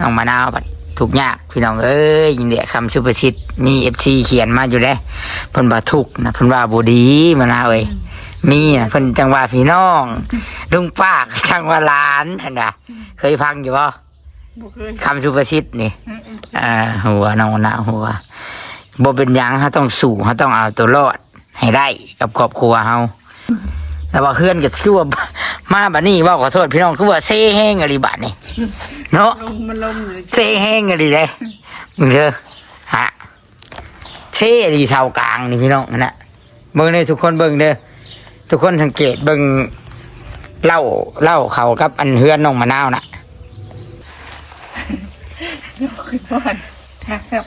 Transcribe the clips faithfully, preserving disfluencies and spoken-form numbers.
น้องมะนาวบัดทุกข์ยากพี่น้องเอ้ย นี่แหละคำสุภาษิต มีเอฟซีเขียนมาอยู่เด้ เพิ่นว่าทุกข์นะ เพิ่นว่าบ่ดีมะนาวเอ้ย อืม มีนะ เพิ่นจั่งว่าพี่น้อง ลุงป้าก็จั่งว่าหลานหั่นน่ะ อืม เคยฟังอยู่บ่ บ่เคย คำสุภาษิตนี่ อืมๆ อ่า หัวน้องมะนาวหัว บ่เป็นหยัง เฮาต้องสู้ เฮาต้องเอาตัวรอด ให้ได้กับครอบครัวเฮา แต่ว่าเฮือนก็คือว่า มาบัดนี้เว้าขอโทษพี่น้อง คือว่าเซแฮงอีหลีบัดนี้ เนาะ ลงมันลงเลย เซแฮงอีหลีเด้ มึงเด้อ ฮะ เซอีหลีเสากลางนี่พี่น้องนะ เบิ่งเด้อทุกคนเบิ่งเด้อ ทุกคนสังเกตเบิ่งเหล้า เหล้าเขากับอันเฮือนน้องมะนาวน่ะ คือก่อน หักแซ่บ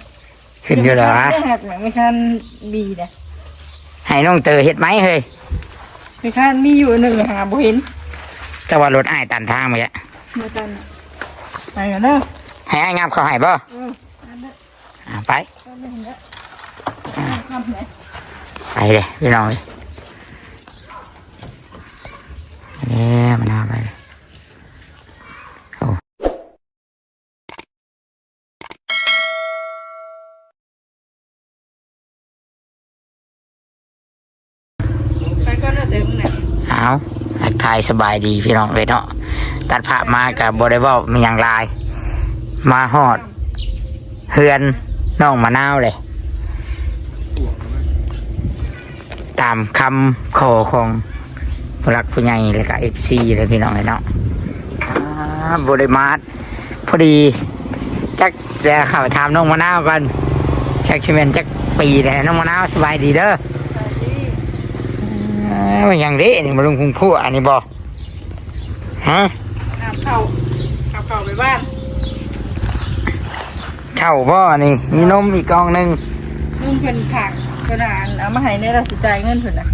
ขึ้นอยู่แล้วฮะ ไม่ทันได้หักหรอก ไม่ทันดีนะ ให้น้องเตอเฮ็ดไหมเฮ้ย ไม่ทันมีอยู่หนึ่งหาบ่เห็น แต่ว่ารถอ้ายตันทางไปอะ ไม่ทัน ไปกันเด้อ ให้อ้ายงับเขาให้บ่ เออ อันนั้น อ่า ไป ก็ไม่เห็นแล้ว อ่า ทำไหน ไปเลยพี่น้องเลย ไปแล้วมันเอาไป โอ้ ไปก่อนเด้อเต็มเนี่ย เอาทักทายสบายดีพี่น้องเอ้ยเนาะ ตัดภาพมาก็บ่ได้เว้ามีหยังหลาย มาฮอดเฮือนน้องมะนาวเลย ตามคำขอของผู้หลักผู้ใหญ่แล้วก็เอฟซีเลยพี่น้องเอ้ยเนาะ อ่า บ่ได้มา พอดี จักจะเข้าถามน้องมะนาวก่อน จักสิแม่นจักปีแล้ว น้องมะนาวสบายดีเด้อ เอ้ย ยังเด้นี่มาลุงพุงพั่วอันนี้บ่ ฮะ น้ำเข้า เอาเข้าไปบ้าน เข้าบ่นี่ มีนมอีกกล่องหนึ่ง นมเพิ่นฝากเพิ่นน่ะ เอามาให้แน่ เราสิจ่ายเงินเพิ่นน่ะ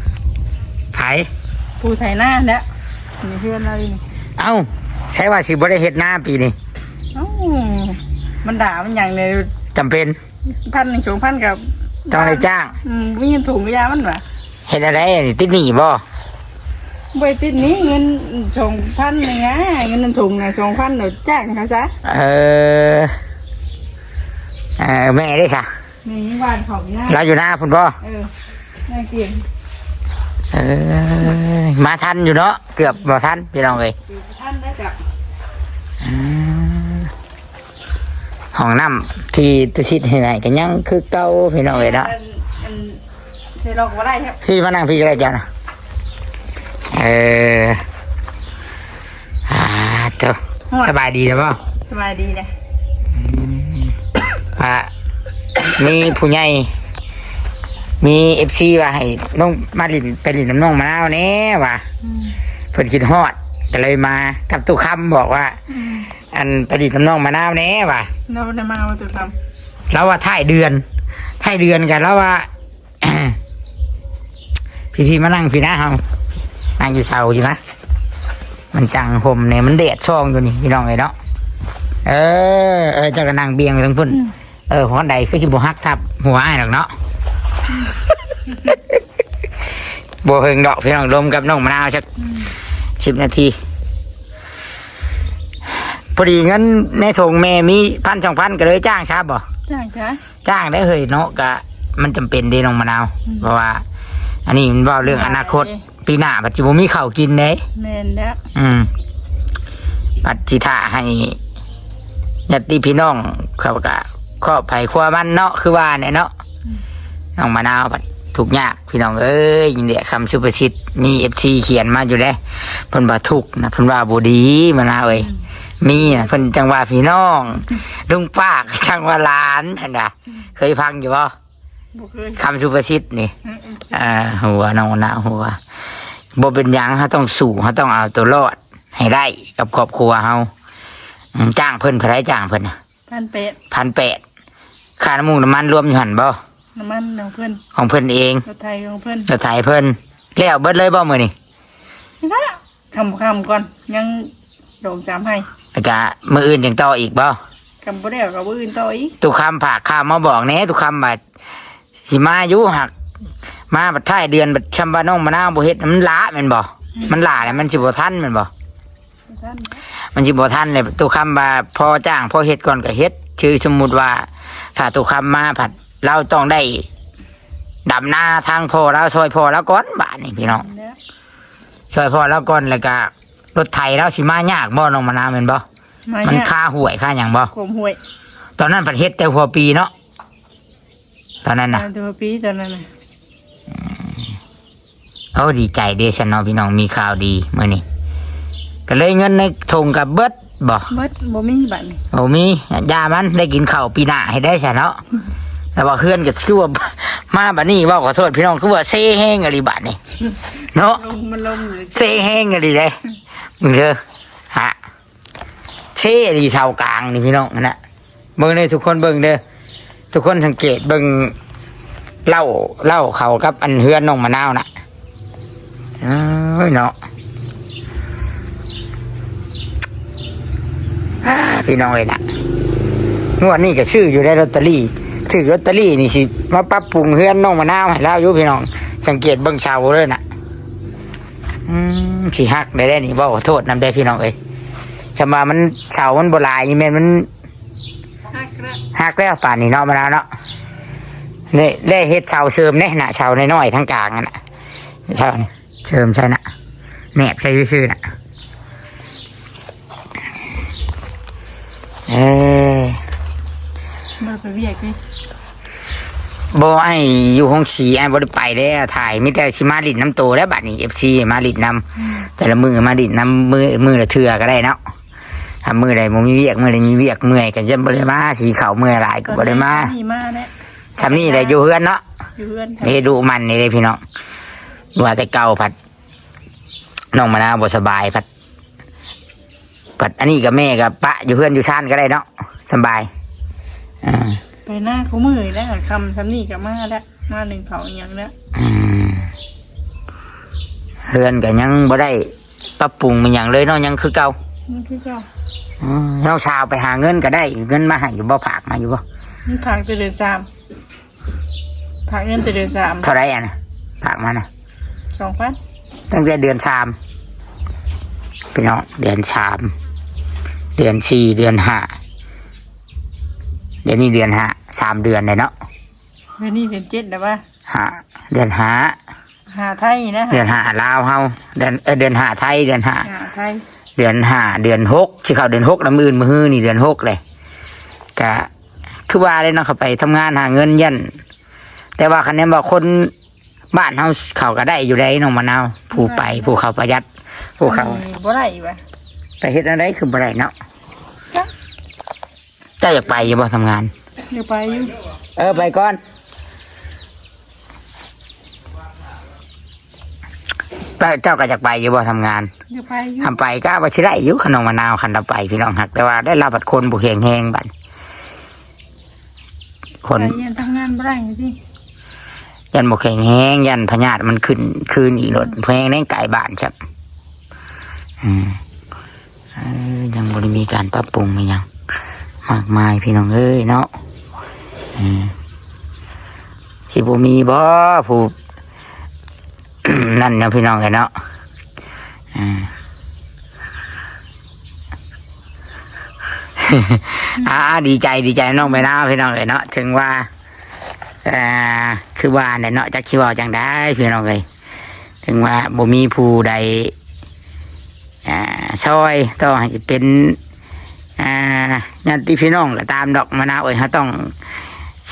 ไผ ผู้ไถนาเนี่ย มีเพื่อนเราอยู่นี่ เอ้า ใช่ว่าสิบ่ได้เฮ็ดนาปีนี้ เอ้า มันด่ามันหยังเลย จำเป็น พันหนึ่งสองพันกับ ต้องได้จ้าง อืม มีเงินถุงยามันวะ เฮ็ดอะไรนี่ ติดหนี้บ่ บ่ได้ติดหนี้ เงินสองพันนี่ไง เงินถุงน่ะสองพัน เดี๋ยวจ้างเขาซะ เออ เออ แม่ได้ซะ นี่บ้านเขาอยู่นะ เราอยู่นาพุ้นบ่ เออ แม่เกียง เออ มาทันอยู่เนาะ เกือบบ่ทันพี่น้องเอ้ย อยู่ทันได้จ้ะ อืม ห้องน้ำที่ตุสิตให้ไหนก็ยังคือเก่าพี่น้องเอ้ยเนาะ อัน อัน ใช้ล็อกบ่ได้ครับ พี่มานั่งพี่ก็ได้จ้ะนะ เออ อ่า โต ฮอด สบายดีแล้วบ่ สบายดีเลย อืม อ่ะ มีผู้ใหญ่ มีเอฟซีว่าให้น้องมาหลิ้น ไปหลิ้นน้ำน้องมะนาวแน่ว่ะ อืม เพิ่นคิดฮอด ก็เลยมากับตู้คำบอกว่า อืม อันไปหลิ้นน้ำน้องมะนาวแน่ว่ะ เราได้มาว่าตู้คำ เราว่าท้ายเดือน ท้ายเดือนกัน เราว่า พี่ๆมานั่งพี่นะเฮา นั่งอยู่เสาอยู่นะ มันจังห่มเนี่ย มันแดดส่องอยู่นี่พี่น้องเอ้ยเนาะ เออ เออ เจ้าก็นั่งเบียงไปทางพุ้น อืม เออ ฮ้อนใดคือสิบ่หักทับหัวอ้ายดอกเนาะ บ่เฮิงดอกพี่น้อง ลมกับน้องมะนาวจัก อืม สิบนาที พอดีเงินในถุงแม่มีพันสองพัน ก็เลยจ้างซะบ่ จ้างซะ จ้างได้เฮ้ยเนาะ กะมันจำเป็นเด้น้องมะนาว อืม เพราะว่า อันนี้มันเว้าเรื่องอนาคต ได้ ปีหน้าบัดสิบ่มีข้าวกินเด้ แม่นแล้ว อืม บัดสิถ่าให้ญาติพี่น้องเขากะครอบไผครัวมันเนาะ คือว่าเนี่ยเนาะ อืม น้องมะนาวบัดทุกข์ยากพี่น้องเอ้ย นี่แหละคำสุภาษิต มีเอฟซีเขียนมาอยู่เด้ เพิ่นว่าทุกข์นะ เพิ่นว่าบ่ดีมะนาวเอ้ย อืม มีนะ เพิ่นจั่งว่าพี่น้อง ลุงป้าก็จั่งว่าหลานหั่นน่ะ อืม เคยฟังอยู่บ่ บ่เคย คำสุภาษิตนี่ อืมๆ อ่า หัวน้องนะ หัว บ่เป็นหยัง เฮาต้องสู้ เฮาต้องเอาตัวรอดให้ได้กับครอบครัวเฮา อืม จ้างเพิ่นเท่าใด จ้างเพิ่นน่ะ พันแปด พันแปด ค่าน้ำมัน น้ำมันรวมอยู่หั่นบ่ น้ำมันของเพิ่น ของเพิ่นเอง รถไถของเพิ่น รถไถเพิ่น แล้วเบิดเลยบ่มื้อนี้ นี่ละ ค่ำๆก่อน ยังสองสามไฮ่ แล้วก็มื้ออื่นจั่งต่ออีกบ่ คันบ่ได้ก็มื้ออื่นต่ออีก ตุคำฝากข่าวมาบอกแหน่ ตุคำว่าสิมาอยู่ หักมาบัดท้ายเดือน บัดคำว่าน้องมะนาวบ่เฮ็ด มันล้าแม่นบ่ อืม มันล้าแล้วมันสิบ่ทันแม่นบ่ มันสิบ่ทันเลย ตุคำว่าพอจ้างพอเฮ็ดก่อนก็เฮ็ด คือสมมุติว่า ถ้าตุคำมาผัด ลาวต้องได้ดำนาทางพ่อลาว ซอยพ่อลาวก่อน บาดนี้พี่น้อง ซอยพ่อลาวก่อน แล้วก็รถไถลาวสิมายากบ่ น้องมะนาว แม่นบ่ มายาก มันคาห้วยคาหยังบ่ ขวมห้วย ตอนนั้นผัดเฮ็ดแต่หัวปีเนาะ ตอนนั้นน่ะ อ่า แต่หัวปีตอนนั้นน่ะ โอ้ ดีใจเด้ฉันเนาะพี่น้อง มีข่าวดีมื้อนี้ ก็เลยเงินในถุงก็เบิดบ่ เบิด บ่มีบัดนี้ บ่มี อย่ามัน ได้กินข้าวปีหน้าให้ได้ซะเนาะ แต่ว่าเฮือนก็คือว่า มาบัดนี้เว้าขอโทษพี่น้อง คือว่าเซแฮงอีหลีบัดนี้ เนาะ ลมมันลมอยู่ เซแฮงอีหลีเด้ มึงเด้อ ฮะ เซอีหลีเสากลางนี่พี่น้องนะ เบิ่งเด้อทุกคน เบิ่งเด้อ ทุกคนสังเกตเบิ่ง เหล้า เหล้าเขากับอันเฮือนน้องมะนาวน่ะ เอ้ยเนาะ อ่า พี่น้องเอ้ยนะ งวดนี้ก็ซื้ออยู่ได้ลอตเตอรี่ ถือลอตเตอรี่นี่สิมาปรับปรุงเฮือนน้องมะนาวให้ลาวอยู่พี่น้อง สังเกตเบิ่งเสาเลยน่ะ อืม สิหักได้ได้นี่ เว้าขอโทษนำได้พี่น้องเอ้ย คำว่ามันเสามันบ่หลายนี่แม่นมัน หักละ หักแล้วป่านนี้เนาะ มะนาวเนาะ นี่ได้เฮ็ดเสาเสริมเด้น่ะ เสาน้อยๆ ทางกลางนั่นน่ะ เสานี่เสริมใส่น่ะ แหนบใส่ซื่อๆ น่ะ เออ บ่ไปเวียกนี่ บ่ อ้ายอยู่โฮงสี อ้ายบ่ได้ไปแล้ว ถ่าย มีแต่สิมาหลิ้นนำโตแล้วบัดนี้ เอฟซี มาหลิ้นนำ อืม แต่ละมื้อมาหลิ้นนำ มื้อ มื้อละเทื่อก็ได้เนาะ ถ้ามื้อใดบ่มีเวียก มื้อใดมีเวียกเมื่อยก็จะบ่ได้มา สิเข้าเมื่อยหลายก็บ่ได้มา ตอนนี้มาแล้ว ส่ำนี้แหละ อยู่เฮือนเนาะ อยู่เฮือนค่ะ เฮ็ดดุมันนี่เด้พี่น้อง ว่าแต่เก่าผัด น้องมะนาวบ่สบายผัด ผัดอันนี้กับแม่กับปะอยู่เฮือนอยู่ซานก็ได้เนาะ สบาย อ่า ไปหน้าคู่มื้อแล้ว ค่ำส่ำนี้ก็มาแล้ว มาหนึ่งเขาวอีหยังแล้ว อืม เฮือนก็ยังบ่ได้ปรับปรุงมันหยังเลยเนาะ ยังคือเก่า ยังคือเก่า อืม น้องสาวไปหาเงินก็ได้ เงินมาให้อยู่บ่ ฝากมาอยู่บ่ มันฝากแต่เดือนสาม ฝากเงินแต่เดือนสาม เท่าไหร่อะนะ ฝากมานะ สองพัน ตั้งแต่เดือนสาม พี่น้อง เดือนสาม เดือนสี่ เดือนห้า เดี๋ยวนี้เดือนห้า สามเดือนเลยเนาะ เดือนนี้เดือนเจ็ดแล้ววะ ห้า เดือนห้า ห้าไทยนะ เดือนห้าลาวเฮา เดือน เอ้ย เดือนห้าไทย เดือนห้า ห้าไทย เดือนห้า เดือนหก สิเข้าเดือนหกแล้ว มื้ออื่นมื้อฮือนี่เดือนหกเลย ก็คือว่าเลยเนาะ เขาไปทำงานหาเงินยัน แต่ว่าคันแนนว่าคนบ้านเฮาเขาก็ได้อยู่ได้น้องมะนาว ผู้ไป ผู้เขาประหยัด ผู้เขา อันนี้บ่ได้อีกวะ ไปเฮ็ดอะไรคือบ่ได้เนาะ จ้ะ เจ้าอยากไปอยู่บ่ทำงาน อยากไปอยู่ เออ ไปก่อน เจ้า เจ้าก็อยากไปอยู่บ่ทำงาน อยากไปอยู่ ทำไปก็ว่าสิได้อยู่ คันน้องมะนาว คันเราไปพี่น้อง หากแต่ว่าได้รับบัดคนบ่แข็งแรงบัด คน ไปเรียนทำงานบ่ได้สิ ยันบ่แข็งแรง ยันพยาธิมันขึ้นคืนอีกโลด แพงแรงไกลบ้านจ้ะ อืม เออ ยังบ่ได้มีการปรับปรุงอิหยังมากมายพี่น้องเอ้ยเนาะ อืม สิบ่มีบ่ผู้ นั่นเนาะพี่น้องเอ้ยเนาะ อืม อ่า ดีใจ ดีใจน้องไปนะพี่น้องเอ้ยเนาะ ถึงว่า อ่า คือว่าเนี่ยเนาะ จักสิเว้าจั่งใดพี่น้องเอ้ย ถึงว่าบ่มีผู้ใด อ่า ซอย ต่อให้สิเป็น อ่า ญาติพี่น้องก็ตามดอกมะนาวเอ้ย เฮาต้อง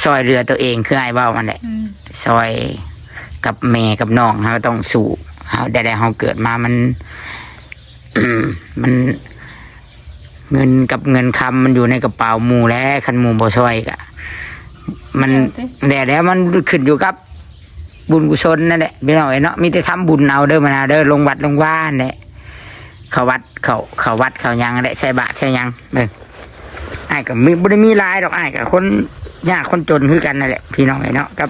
ซอยเหลือตัวเอง คืออ้ายเว้าหั่นแหละ อืม ซอยกับแม่กับน้อง เฮาต้องสู้ เฮาได้ ได้เฮาเกิดมามัน มัน เงินกับเงินคำมันอยู่ในกระเป๋าหมู่แหละ คันหมู่บ่ซอยก็ มัน แล้วแต่ แล้ว แล้วมันขึ้นอยู่กับบุญกุศลนั่นแหละพี่น้องเอ้ยเนาะ มีแต่ทำบุญเอาเด้อมะนาวเด้อ ลงวัดลงวาแหละ เข้าวัด เข้า เข้าวัดเข้าหยังแหละ ใส่บาตรใส่หยัง เออ อ้ายก็มี บ่ได้มีหลายดอก อ้ายก็คนยากคนจนคือกันนั่นแหละพี่น้องเอ้ยเนาะ กับ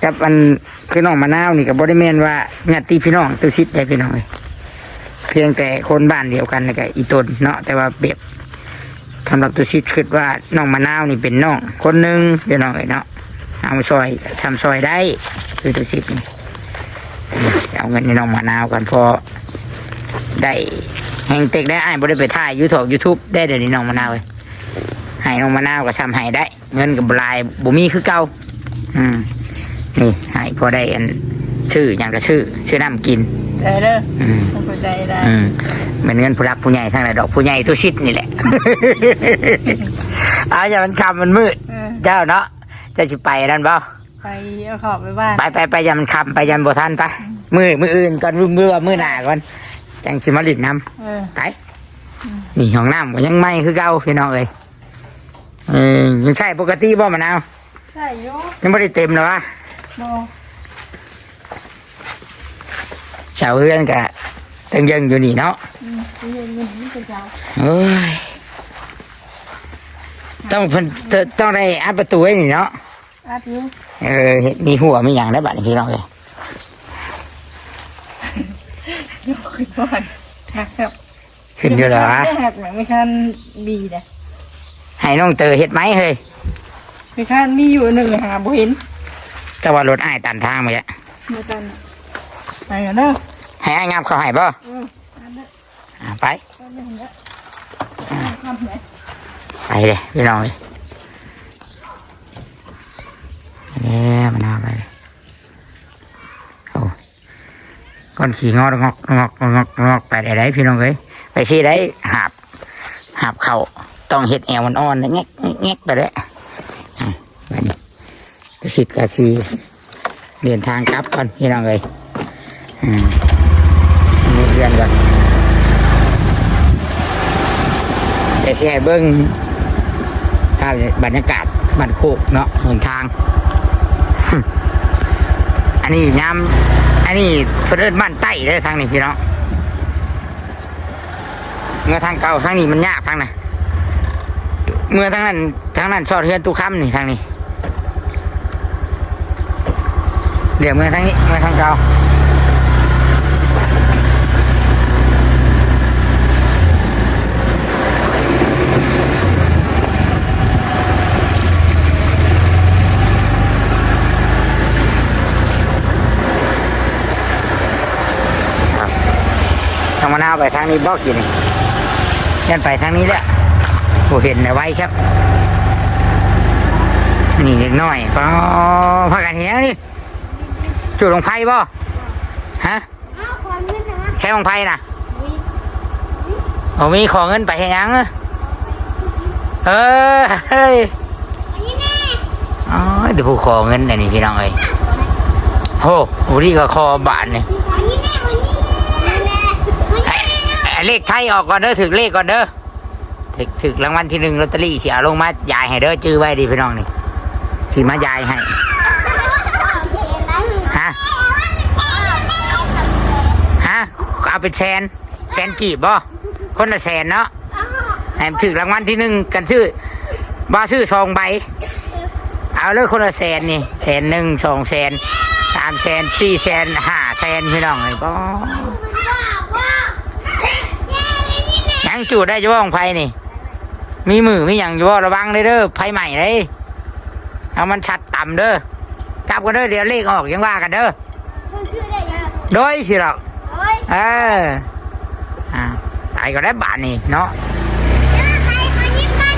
กับอัน คือน้องมะนาวนี่ก็บ่ได้แม่นว่าญาติพี่น้องตุสิทธิ์ได้พี่น้องเอ้ย เพียงแต่คนบ้านเดียวกันแล้วก็อีตนเนาะ แต่ว่าแบบ สำหรับตุสิทธิ์คิดว่าน้องมะนาวนี่เป็นน้องคนหนึ่งพี่น้องเอ้ยเนาะ เอาซอย ทำซอยได้ คือตุสิทธิ์นี่ เอาเงินให้น้องมะนาวกัน พอได้ แฮงเต็กได้ อ้ายบ่ได้ไปถ่ายยูทงยูทูบได้ เดี๋ยวนี้น้องมะนาวเอ้ย ให้น้องมะนาวก็ซ้ำให้ได้ เงินก็บ่หลาย บ่มีคือเก่า อืม นี่ให้พอได้อัน ซื้อหยังก็ซื้อ ซื้อน้ำกิน ได้เด้อ อืม ขอบใจได้ อืม เป็นเงินผู้หลักผู้ใหญ่ทั้งหลายดอก ผู้ใหญ่ตุสิตนี่แหละ เอา อย่ามันค่ำมันมืด เออ เจ้าเนาะ เจ้าสิไปนั่นบ่ ไปเอาเข้าไปบ้าน ไป ไป ไป อย่ามันค่ำ ไป อย่ามันบ่ทัน ไป มื้อ มื้ออื่นก่อน มื้อ มื้อว่ามื้อหน้าก่อน จั่งสิมาหลิ้นนำ เออ ไป อืม นี่ห้องน้ำก็ยังใหม่คือเก่าพี่น้องเอ้ย เออ ยังใช้ปกติบ่มะนาว ใช่อยู่ ยังบ่ได้เต็มเหรอวะ บ่ เสาเฮือนกะตึงยังอยู่นี่เนาะ อืม ตึงยังอยู่นี่เป็นเสา เอ้ย ต้องเพิ่น ต้องได้อัดประตูไว้นี่เนาะ อัดอยู่ เออ มีหัวมีหยังได้บัดนี้พี่น้องเอ้ย ยกขึ้นก่อน หักครับ ขึ้นอยู่เหรอวะ ไม่หักหรอก ไม่คันบีเด้ ให้น้องเตอเฮ็ดไหมเฮ้ย ไม่คันมีอยู่หนึ่งหาบ่เห็น แต่ว่ารถอ้ายตันทางมาแล้ว มาตัน ไปกันเด้อ ให้อ้ายงับเขาให้บ่ เออ อันเด้อ อ่า ไป อันเด้อ ไปเลยพี่น้องเลย เนี่ยมันเอาไป โอ้ ก้อนขี้งอกงอกงอกงอกงอกไปได้ไดพี่น้องเอ้ย ไปสิได้หาบ หาบเข้า ต้องเฮ็ดแอวอ่อนๆ แงกแงกแงกไปเลย อ่ะ บัดนี้ ตุสิตกะสิเดินทางกลับก่อนพี่น้องเอ้ย อืม มีเพื่อนก่อน แต่สิให้เบิ่งภาพบรรยากาศบ้านโคกเนาะ หนทาง อันนี้ยาม อันนี้เพิ่นเอิ้นบ้านใต้เด้อทางนี้พี่น้อง เมือทางเก่า ทางนี้มันยากทางน่ะ เมือทางนั้น ทางนั้นซอดเฮือนตู้คำนี่ ทางนี้ เดี๋ยวเมือทางนี้ เมือทางเก่า ครับ น้องมะนาวไปทางนี้บ่กินนี่ ยันไปทางนี้แหละ บ่เห็นแล้วไว้ซับ นี่เด็กน้อย ปอ พากันเฮ็ดหยังนี่ จุดบั้งไฟบ่ ฮะ เอาขอเงินนะ ใช้บั้งไฟน่ะ มี โอ้ มีขอเงินไปเฮ็ดหยัง เออ เฮ้ย อันนี้แน่ อ๋อ เดี๋ยวผู้ขอเงินอันนี้พี่น้องเอ้ย โห ผู้นี้ก็ขอบาทนี่ อันนี้แน่ อันนี้แน่ อันนี้แน่ ไอ้ ไอ้เลขไทยออกก่อนเด้อ ถือเลขก่อนเด้อ ถือ ถือรางวัลที่หนึ่งลอตเตอรี่สิเอาลงมายายให้เด้อ จื้อไว้ดีพี่น้องนี่ สิมายายให้ ฮะ ฮะ เอาเป็นแสน แสนกีบบ่ คนละแสนเนาะ ให้ถือรางวัลที่หนึ่งกันซื้อ บ่ซื้อสองใบ เอาเลยคนละแสนนี่ แสนหนึ่ง สองแสน สามแสน สี่แสน ห้าแสน พี่น้องเอ้ย ก็ ยังจูดได้อยู่บ่บั้งไฟนี่ มีมือมีหยังอยู่บ่ ระวังเด้อ เด้อ ไฟไหม้เด้ เอามันชัดต่ำเด้อ จับกันเด้อ เดี๋ยวเลขออกยังว่ากันเด้อ เพิ่นซื้อได้แล้ว โดยสิหรอก โอ้ย เออ อ่า ตายก็ได้บาทนี่เนาะ เดี๋ยวไปขอยืมก่อน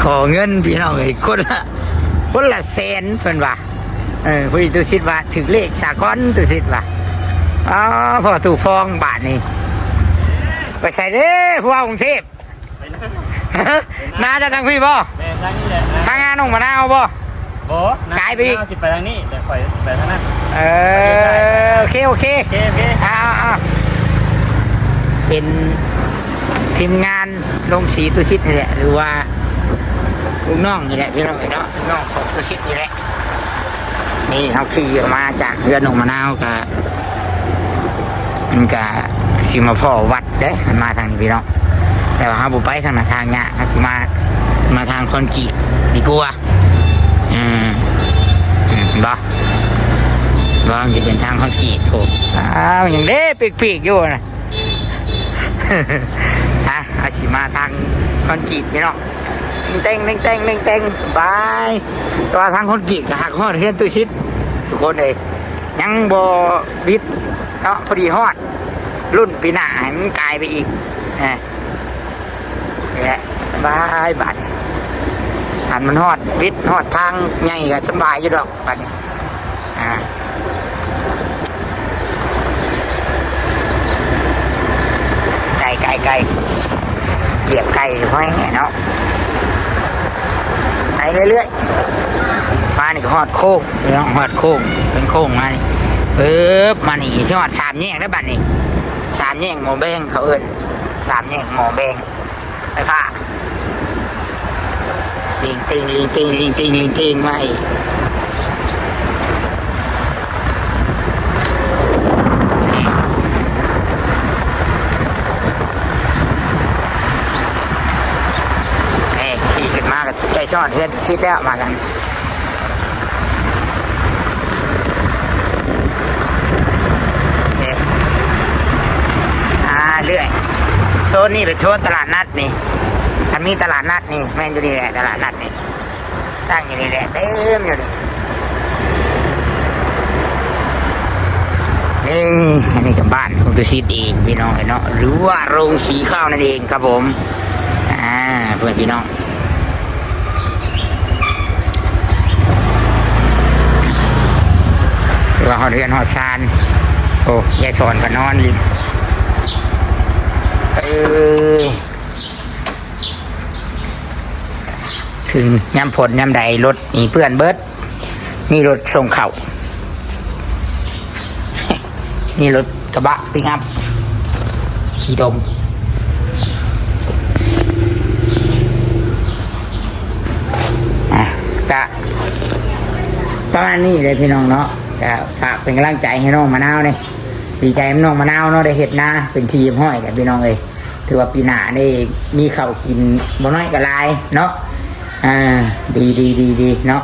ขอเงินพี่น้องเอ้ย คนละ คนละแสนเพิ่นว่า เออ ผู้นี้ตุสิตว่าถือเลขสากลตุสิตว่า อ๋อ พ่อตู้ฟองบาทนี่ ไปใส่เด้อ ผู้ว่ากรุงเทพฯ ไปนะ นาจะทางพี่บ่ แม่นทางนี้แหละนะ ทางงานน้องมะนาวบ่ บ่นะ กายไปอีก สิไปทางนี้ แต่ข่อยไปทางนั้น เออ โอเค โอเค โอเค โอเค อ่าอ่าอ่า เป็นทีมงานลงสีตุสิตนี่แหละ หรือว่าลูกน้องนี่แหละ พี่น้องเนาะ ลูกน้องของตุสิตนี่แหละ นี่เขาขี่ออกมาจากเฮือนน้องมะนาวก็ มันก็สิมาพ้อวัดเด้ มันมาทางนี้พี่น้อง แต่ว่าเขาบ่ไปทางนั้น ทางยาก เขาสิมา มาทางคอนกรีตดีกว่า อืม อืม เห็นบ่ บ่ มันสิเป็นทางคอนกรีต โอ้ อ้าว ยังเด้ปีกๆอยู่นะ ฮะ เขาสิมาทางคอนกรีตพี่น้อง เต็งเต็งเต็งเต็ง สบาย แต่ว่าทางคอนกรีตก็หักฮอดเฮือนตุสิต ทุกคนเอ้ย ยังบ่วิดเนาะ พอดีฮอด รุ่นปีหน้าให้มันกลายไปอีกนะ นี่แหละ สบายบาดนี้ อันมันฮอดวิทย์ฮอดทางใหญ่ก็สบายอยู่ดอกบาดนี้ อ่า ไกลไกลไกล เหยียบไกลอยู่ห้อยเนาะ ไปเรื่อยๆ มานี่ก็ฮอดโค้งพี่น้อง ฮอดโค้ง เป็นโค้งมานี่ ปึ๊บ มานี่สิฮอดสามแยกแล้วบัดนี้ สามแยกหมอแบง เขาเอิ้นสามแยกหมอแบง ไฟฟ้า ลิงติง ลิงติง ลิงติง ลิงติง มาอีก นี่ขี่ขึ้นมาก็ใกล้ฮอดเฮือนชิดแล้ว มากัน นี่ อ่า เรื่อย โซนนี้เป็นโซนตลาดนัดนี่ อันมีตลาดนัดนี่ แม่นอยู่นี่แหละ ตลาดนัดนี่ ตั้งอยู่นี่แหละ เต็มอยู่นี่ นี่ อันนี้ก็บ้านของตุสิตเองพี่น้องเนาะ หรือว่าโรงสีข้าวนั่นเองครับผม อ่า เพื่อนพี่น้อง ว่าฮอดเฮือนฮอดซาน โอ้ ยายสอนก็นอนอยู่ เออ ถึงยามฝนยามใดรถนี่เปื้อนเบิด มีรถส่งข้าว มีรถกระบะปิกอัพ ขี้ดม อ่ะ กะ ประมาณนี้เลยพี่น้องเนาะ กะฝากเป็นกำลังใจให้น้องมะนาวเนี่ย ดีใจนำน้องมะนาวเนาะ ได้เฮ็ดนาเป็นที่เรียบร้อยแล้วพี่น้องเอ้ย ถือว่าปีหน้านี่มีข้าวกินบ่น้อยก็หลายเนาะ อ่า ดีดีดีดีเนาะ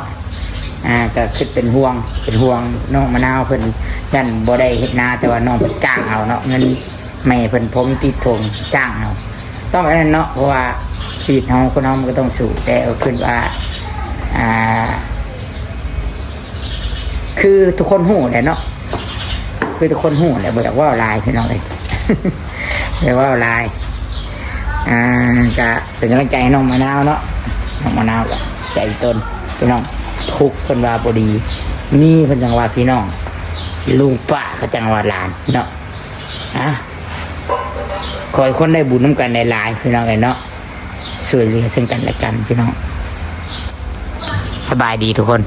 อ่า ก็คิดเป็นห่วง เป็นห่วงน้องมะนาวเพิ่น ย้านบ่ได้เฮ็ดนา แต่ว่าน้องเพิ่นจ้างเอาเนาะ เงินแม่เพิ่น ผมติดถงจ้างเอา ต้องแบบนั้นเนาะ เพราะว่าชีวิตเฮาคนเฮามันก็ต้องสู้ แต่เอาขึ้นว่า อ่า คือทุกคนฮู้แหละเนาะ คือทุกคนฮู้แหละ บ่อยากเว้าหลายพี่น้องเอ้ย บ่อยากเว้าหลาย อ่า ก็เป็นกำลังใจให้น้องมะนาวเนาะ น้องมะนาวก็ใจต้น พี่น้อง ทุกข์เพิ่นว่าบ่ดี มีเพิ่นจั่งว่าพี่น้อง ลุงป้าเขาจั่งว่าหลานเนาะ อ่ะ ขอให้คนได้บุญนำกันหลายๆ พี่น้องเอ้ยเนาะ ช่วยเหลือซึ่งกันและกันพี่น้อง สบายดีทุกคน